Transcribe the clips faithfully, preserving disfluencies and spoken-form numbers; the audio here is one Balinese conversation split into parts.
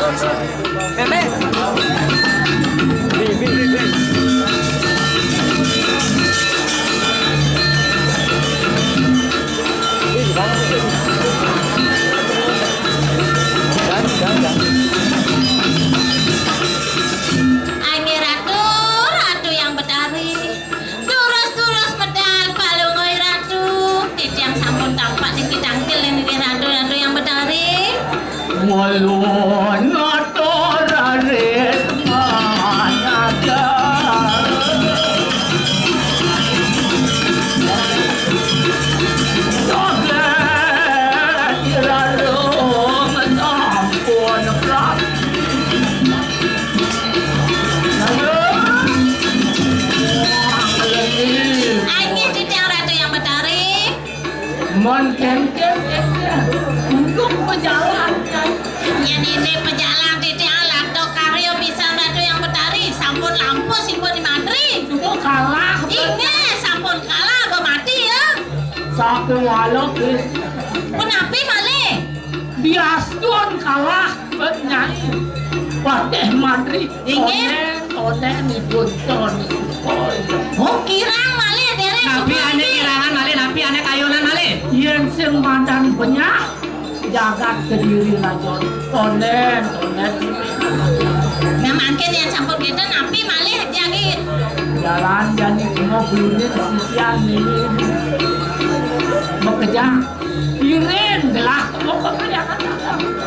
Ai nggih Ratu, Ratu Hyang Betari. Durus-durus medal palungguh Ratu. Titiang sampun tampak niki tangkil niki Ratu, Ratu Hyang Betari. Walun ngatur raris mangajar. Joget iralung sampun rapi. Ayo. Ai nggih titiang Ratu Hyang Betari. Mon kénkén, kénkén. Untung pejalan, kan. Yén indik pejalan titiang lantuk karya pisan Ratu Hyang Betari, sampun lampus ipun di mantri. Suba kalah, kan? Inggih, sampun kalah, ba mati ya. Saking waluk, nggih. Punapi malih? Diastun kalah, kan, Nyai. Patih mantri. Inggih. Tondén, tondén, ipun, tondén. Oh, kirang malih, dereng. Napi ané kirangan malih, napi ané kayunan malih? Yén sing madan benyah, jagat Kediri rajon. Tondén, tondén. Nah, mangkin yén sampun kéto, napi malih jagi? Jalan jani kemo blunin sisian niki. Makejang. Irin, gelah kemo kekayangan.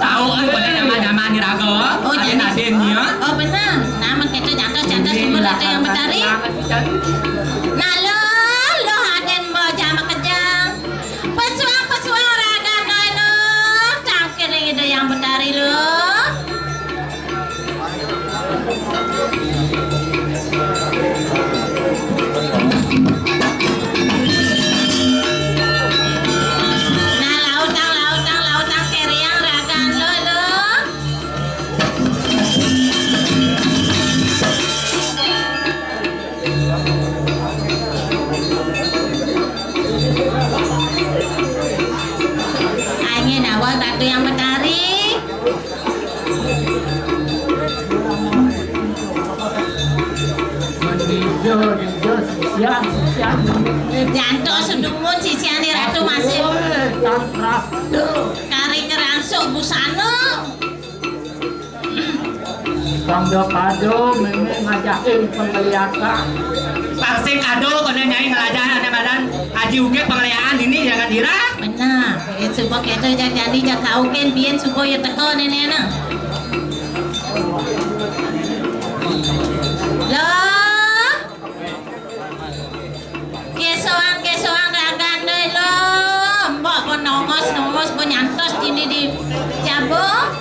Tahu kan pada zaman-zaman iraga. Oh, Adén-adén ya. Oh, bener. Nah, mangkin kéto jantos-jantos suba Ratu Hyang Betari. Nah, lo, lo Adén bawa jam makejang. Pesuang-pesuang ragan ae lo. Tangkil ring Ida Hyang Betari lo. Nah, lautang, lautang, lautang, keriang ragan lo, lo. Angin awak Ratu Hyang Betari. Jantos sedumun sisian Ratu masih kari ngerangsuk busana. Pang da pada mémé ngajakin pangliakan. Pang sing kado koné Nyai nglajahin ané madan Aji Ugét pangliakan dini jagat Dira. Bener. Ya, suba kéto jak jani jak kaukin biyen suba ya teka nénéna. Lah. Késoan-késoan ragan doi lo. Mbok pun nongos-nongos pun nyantos dini di jaba.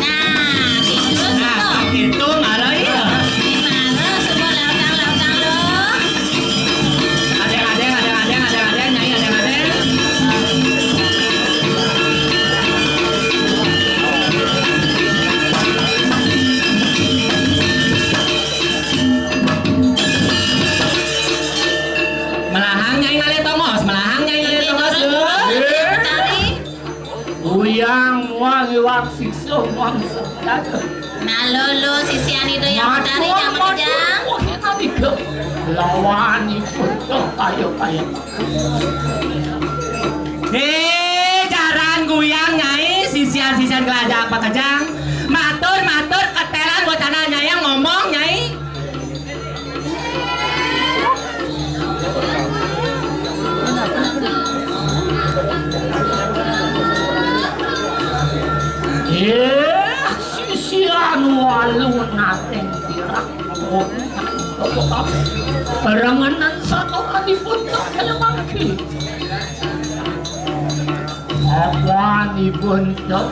Nah, gitu. Nah, gitu, mara ya. Mara, semua lautang-lautang lo. Adéng, adéng, adéng, adéng, adéng, adéng, Nyai, adéng, adéng. Melahang Nyai ngalih tongos, melahang Nyai ngalih tongos, Dul. Tari. Uyang muang iwak siksa muang seblak. Nah, lo, lo, sisian Ida Hyang Betari, Matur, Hyang matur, Makejang. Wah, enak itu. Lawan itu, tuh, ayo, ayo. Hé, jaran guyang, Nyai, sisian-sisian Glajah Makejang. Matur, matur, ketélan wacana Nyai ngomong, Nyai. Éh, sisian walu nating pirak. Rengenan satoranipun kaya mangki. Apanipun, Cok?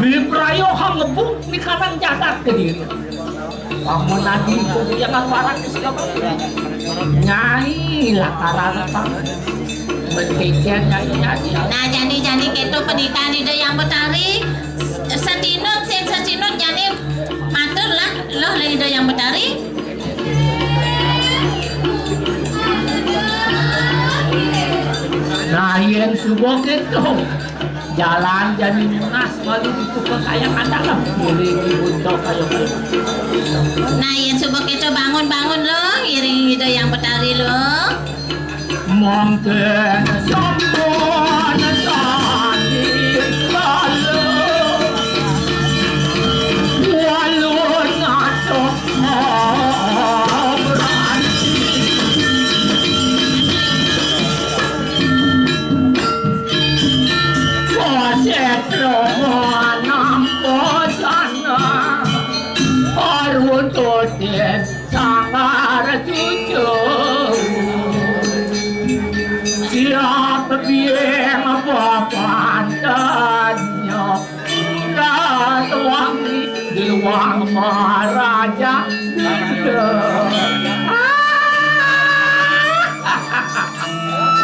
Biprayo hangebuk mikanan jagat Kediri. Pamunadi jangan warak. Nyai lakaran apa? Bencécén Nyai, Nyai. Nah, jani-jani kéto pendidikan Ida Hyang Betari. Satinut, sing satinut jani matur lah, loh, Ida Hyang Betari. Yén suba kéto, jalan jani nunas malu ditu ka kayang adalam, ngiringi buta kaya-kaya. Nah, yén suba kéto, bangun-bangun, Luh, ngiringi Ida Hyang Betari, Luh. Mangkin sampun sandi kala, walun atok berani. Kasetra manampa sana, aruntutin sanggar cucu. Siap biang papantannya, Ratu Wangi di luar maraja. Ah!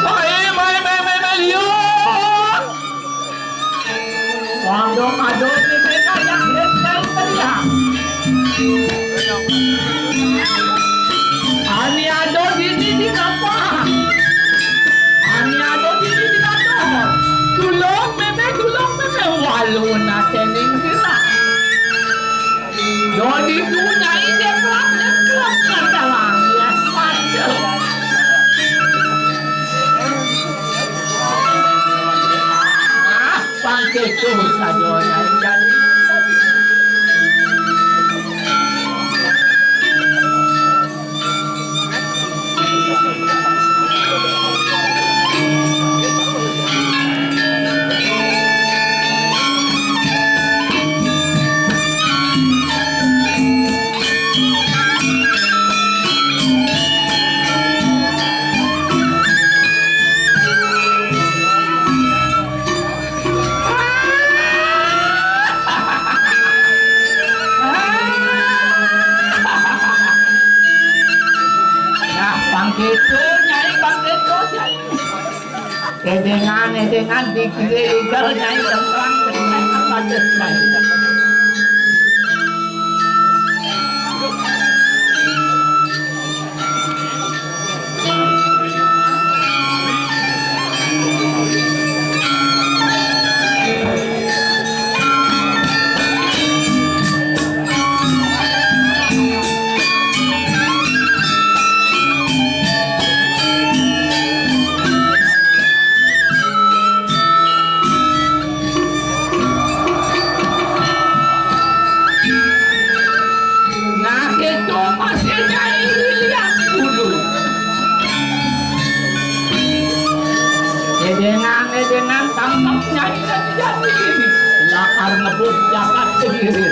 Mai, mai, mai, mai, mai, liuk. Pondok adoh ini kaya hit kaya teriak. Ani adoh ini di kapah. Ani adoh ini di kapah. Tulung mémé, tulung mémé. Walun aténing gerak. Dadi dunya ini kelap-kelap kadalang, ya, mantep. Ah, pangkéto saja, ya, jadi. Nah, pangkéto, Nyai, pangkéto, Nyai. Édéngan, édéngan, dikira igal, Nyai, tentang, tentang, apa, Nyai. Nah, itu masih Nyai Lilian Ulun. Édéngan, édéngan, tangkep Nyai Lilian ini. Lakar ngebuk jagat kediri.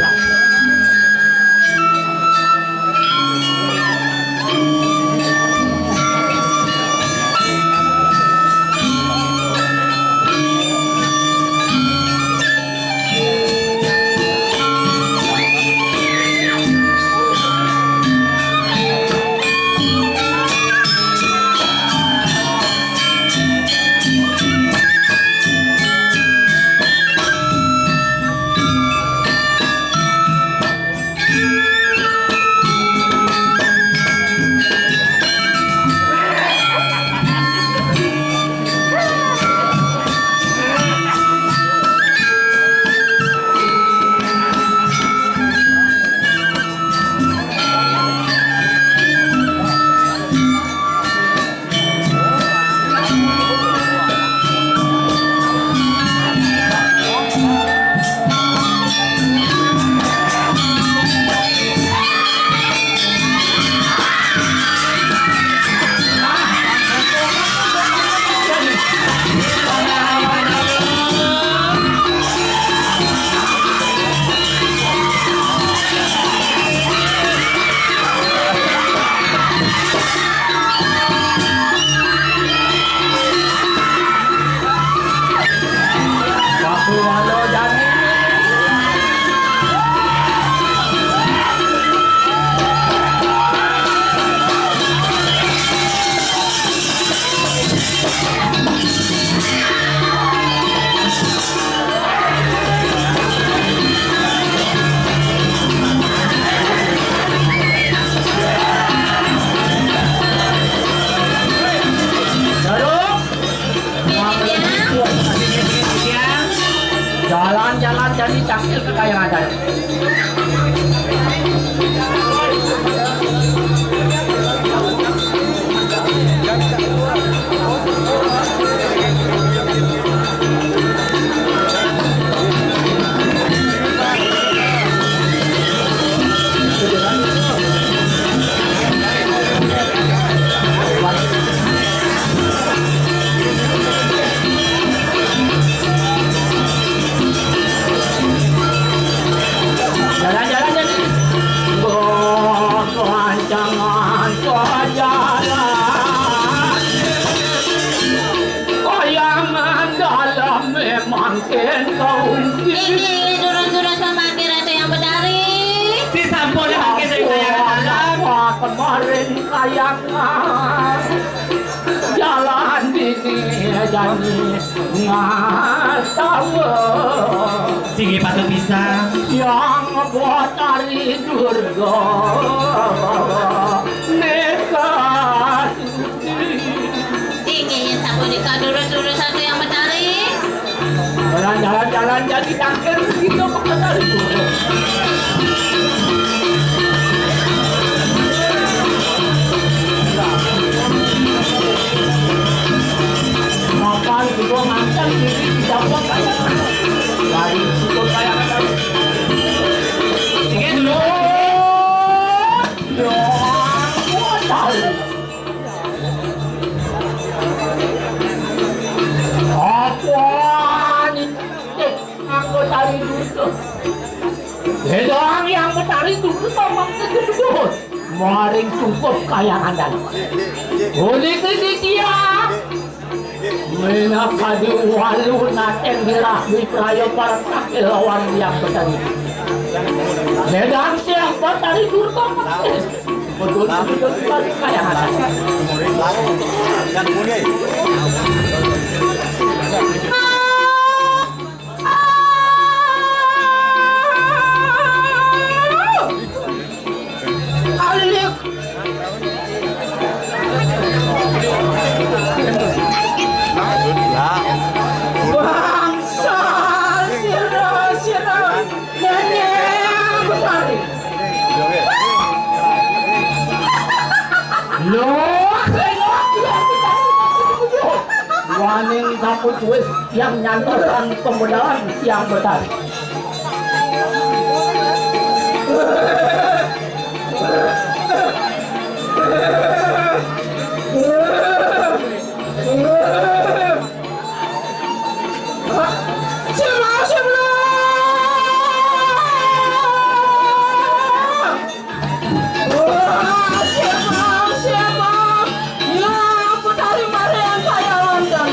Dicangkil ke kayangan. Jalan-jalan jadi. Oh, kelancangan kau jalan. Kayangan dalam memang kau. Ini turun-turun pemakai rasa yang betari. Disampun pemakai dari kayangan dalam. Kemarin kayangan. Jalan dini jadi ngastawa. Sing patut pisan. Yang Betari Durga Mega. Inggih, sapunika durus-durus satu yang betari. Jalan-jalan, jalan jadi takdir kita peketar itu. Makan juga makan diri tidak buat kayak. Dari itu kayak. Tiga dulu. Yo, aku tahu. Apa ni? Eh, aku cari dulu. Sedang yang mencari dulu, Bang, kedua. Maring cukup kayangan dan. Unik ini dia. Menapa di walu naten dirah di praya para lawan yang bertani. Sedang siapa tadi Durga Mati? Betul, betul, betul, kayangan. Alik. Bangsa sira, sira, Nenek Betari. Loh, waning sapu cuwis yang nyantosan pembedalan yang Betari. Wah, siapa, siapa? Ya, aku cari Marian saya London.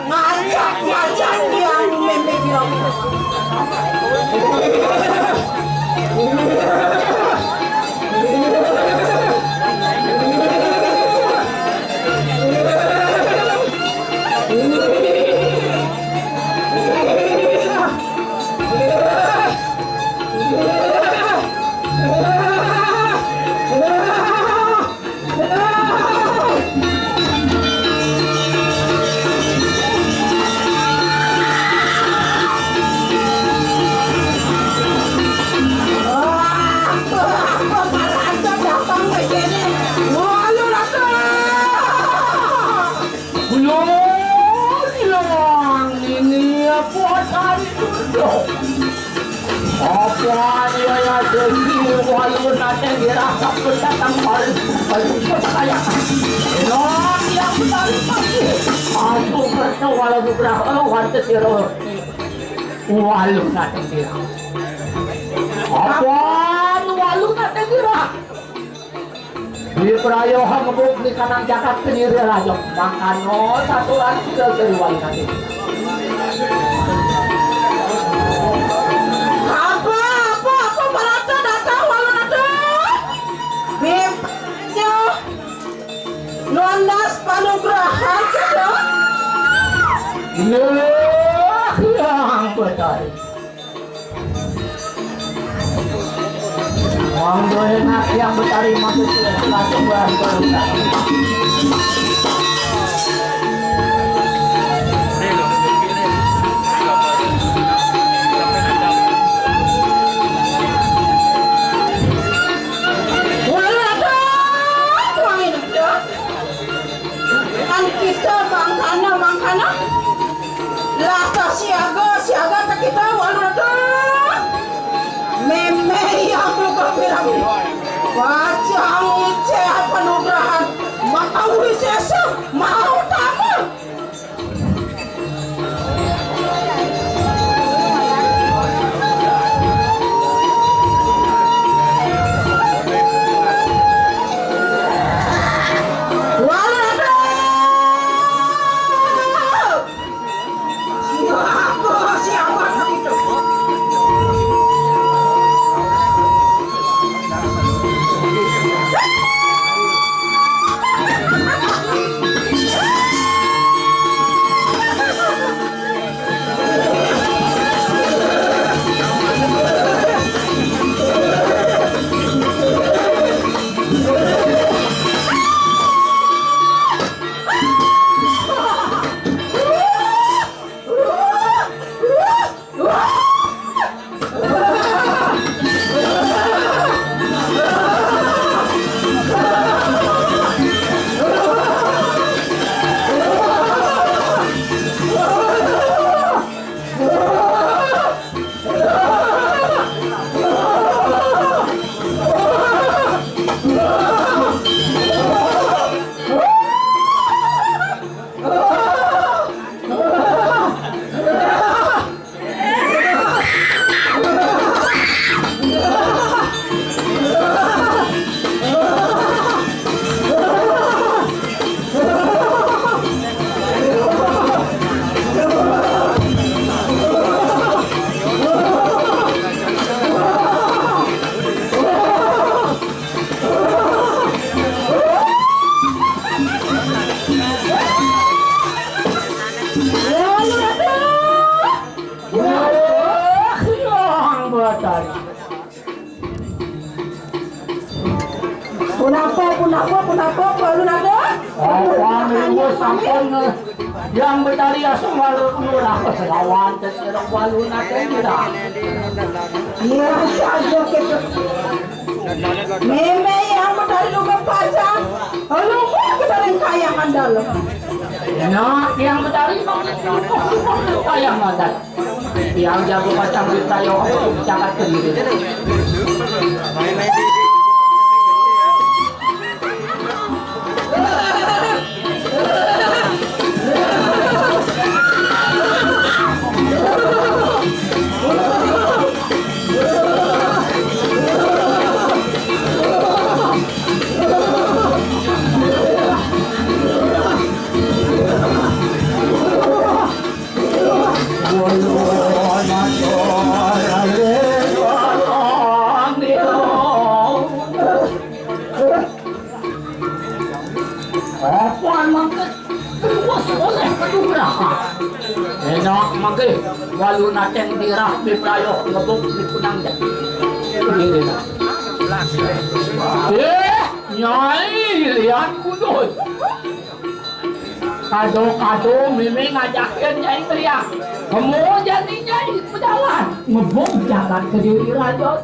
Ngajak-ngajak yang mimpi bilang. Belum hilang ini apa tadi dulu? Apa dia ya jadi walau nanti dirasa pendatang baru baru percaya. Lagi yang dari pagi aku bertemu walau beberapa warga siro walau nanti dirasa. Apa walau nanti dirasa? Di prayoha ngebuk di kanang jagat sendiri raja. Makano satuan sudah dari wali kaki. Nah, yang betul. Wong doyan yang betari maksud langsung bahas baru. Kan kita mangkana, mangkana. Lah, siaga, siaga ka kita, walu rada. Mémé yang buka pirang. Pacang icé panugrahan. Mau sesa, mau tamu. Yang betul. Punapa, punapa, punapa, Walu Naga? Apa minggu sampun, eh, yang betari asung Walu Naga. Lawan terserah Walu Naga tidak. Iya saja kita. Mémé yang betari juga pacang. Lalu kita ring kayangan dalam. Nah, yang betari kayangan dalam. Yang jago pacang di tayo, cakat sendiri. Apa mangké terus oleh kedugrahan? Enak mangké, Walu Nateng dirah biprayoh ngebuk di kunang jati. Ini nah. Eh, Nyai Lian Kudus. Kado-kado mémé ngajakin Nyai Kriah. Kemu jani Nyai pejalan. Ngebuk jalan Kediri Raja.